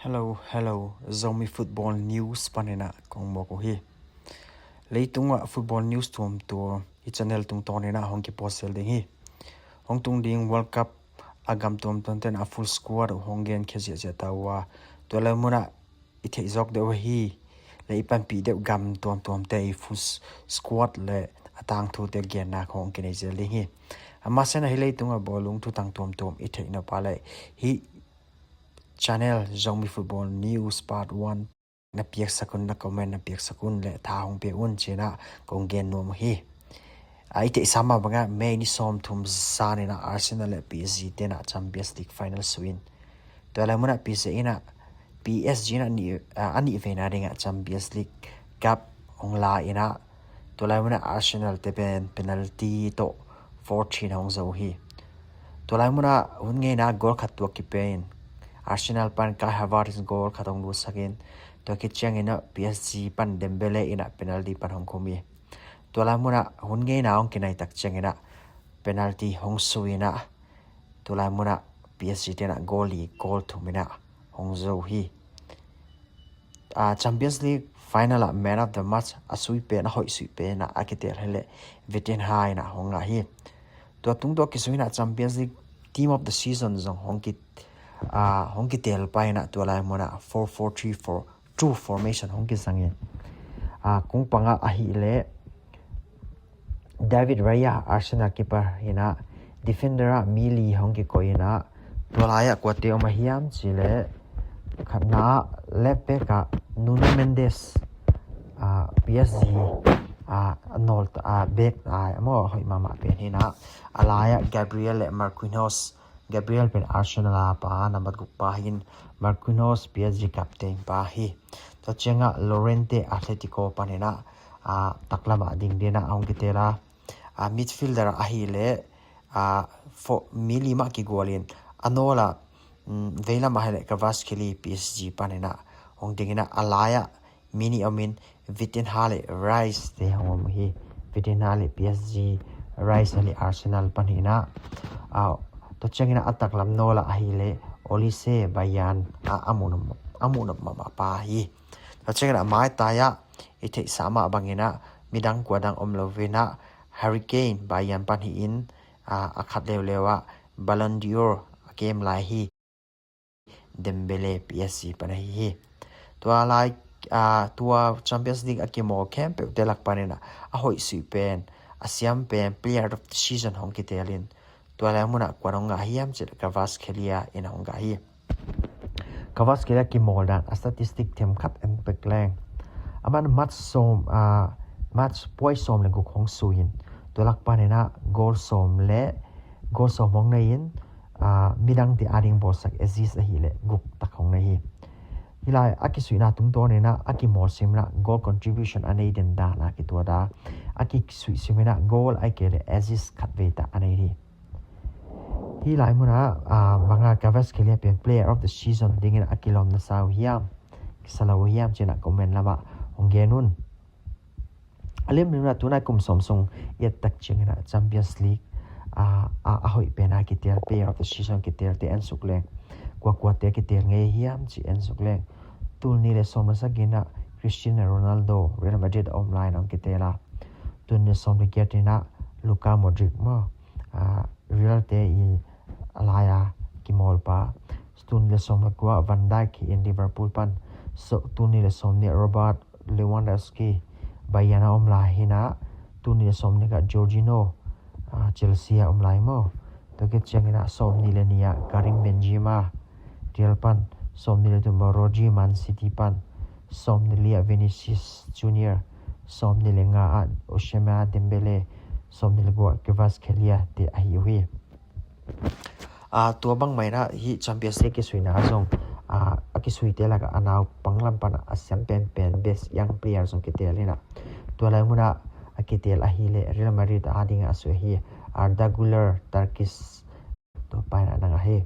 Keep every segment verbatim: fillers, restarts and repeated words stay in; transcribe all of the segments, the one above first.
Hello, hello. Zomi Football News paninah kong mawk uh hi. Leitungah football news tuamtuam hi channel tungtawninah hong kipuatsel ding hi. Hong tung ding World Cup a gam tuamtuamte na a full squad uh hong genkhia ziahziah ta uh a, tua lai munah i theih zawk deuh hi le i panpih deuh gam tuamtuamte i full squad le a tangthute genna hong kinei zel ding hi. Amah sena hi leitungah bawlung thutang tuamtuam i theih nop a le hi channel Zomi Football News Part One na piaksak un, na comment na piaksak un le tha hong pia un cinah kong gen nuam uh hi. A i theihsa mah bangah May ni sawm thum zaninah Arsenal le P S G tenah Champions League final suin, tua lai munah P S G inah P S G inah a nih veina dingah Champions League Cup hong la inah, tua lai munah Arsenal te pen penalty tawh four three na hong zo uh hi. Tua lai munah hun ngeina goal khat tuak kipe in Arsenal pan Kai Havertz goal khat hong lutsakin, tua khit cianginah P S G pan Dembele inah penalty pan hong khum hi. Tua lai munah hun ngeina hong kinaitak cianginah penalty hong suinah, tua lai munah P S G tenah goal li goal thuminah hong zo uh hi. A Champions League final ah man of the match a sui pen, a hoih sui penah a kitel hileh Vitinha inah hong ngah hi. Tua tungtaw kisuinah Champions League team of the season zong hong ki a hong kitel painah tua lai munah four four three four two formation hong kisangin, a kung pangah ahileh David Raya, Arsenal keeper inah defender ah mi li hong kikoih inah, tua lai-ah kuate om a hiam cileh khatna ah left back ah Nuno Mendes, a P S G a nawl a back a maw hoih mahmah pen hinah, a lai-ah Gabriel le Marquinhos. Gabriel pen Arsenal a pa, nambat guk pa hin, Marquinhos P S G captain pa hi. Tua ciangah Llorente Atletico paninah a taklamah dingdinah a hong kitel a, a midfielder ahileh a mi li mah kigualin, a nawlah veilamah hileh Kvaratskhelia P S G paninah hong dinginah, a lai-ah mi nih omin Vitinha le Rice te hong om uh hi. Vitinha le P S G, Rice hileh Arsenal pan hinah, a tua cianginah a taklam nawlah ahileh Olise Bayern a a muhnop mahmah pa hi. Tua cianginah maitai-ah i theihsa mah banginah midang kuadang om lovinah Harry Kane Bayern pan hi-in, a khat leuleu ah Ballon d'Or a kem lai hi. Dembele P S G pan ahi hi. Tua lai, a tua Champions League a kimawl khempeuhte lak paninah a hoih sui pen, a siam pen, player of the season hong kitelin, tua lai munah kuan hong ngah hiam cileh Kvaratskhelia in hong ngah hi. Kvaratskhelia kimawl dan a statistic themkhat en pek leng, aman match sawm, a match puai sawm le guk hong suin, tua lak paninah goal sawm le goal sawm hong nei in, a midangte ading bawlsak assist ahileh guk tak hong nei hi. Hilai a kisuihna tungtawninah a kimawl siminah goal contribution a nei den dan a kituat a, a kisuih siminah goal ahih kei leh assist khat vei tak a nei hi. Hilai munah, a banga Kvaratskhelia pen player of the season dingin a kilawm na sa uh hiam, kisa lo uh hiam cinah comment lamah hong gen un. A liamliamna tunai kum sawm sung i ettak cianginah Champions League a, a, a hoih pen a kitel, player of the season kitelte ensuk leng, kuakuate kitel ngei hiam ci ensuk leng, tul nih le sawm le sagih inah Cristiano Ronaldo Real Madrid a om lai-in hong kitel a, tul nih le sawm le giat inah Luka Modric maw, a Real te i a lai-a kimawlpa, tul nih le sawm le kua Van Dijk hi-in Liverpool pan, tul nih le sawm nih Robert Lewandowski Bayern a om lai hinah, tul nih le sawm nih ah Jorginho, a Chelsea a om lai maw. Tua khit cianginah sawm nih le nih ah Karim Benzema Real pan, sawm nih le thum ah Rodri Man City pan, sawm nih le li ah Vinicius Junior, sawm nih le nga ah Ousmane Dembele, sawm nih le guk ah Kvaratskhelia te ahi uh hi. A tua bangmah inah hih Champions League kisuihna zong, a a kisuite lakah a naupang lam panah a siam penpen best young player zong kitel inah, tua lai munah a kitel ahileh Real Madrid a dingah a sui ahi Arda Güler, Turkish, tua pa inah nang ahi.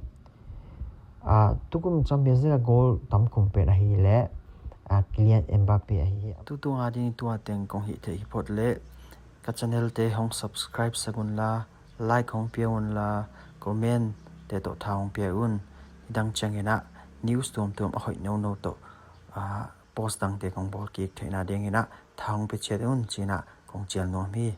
A tukum Champions League a goal tam khum pen ahileh a Kylian Mbappe ahi hi. Tutung a ding tua teng kong hih theih hi phot leh ka channel te hong subscribe sak unla, like hong pia unla, comment te tawh tha hong pia un. Hidang cianginah news tuamtuam a hoih nono tawh, aa, post dangte kong bawl kik theihna dingin ah tha hong pia chiat un ci-in ah kong cial nuam hi.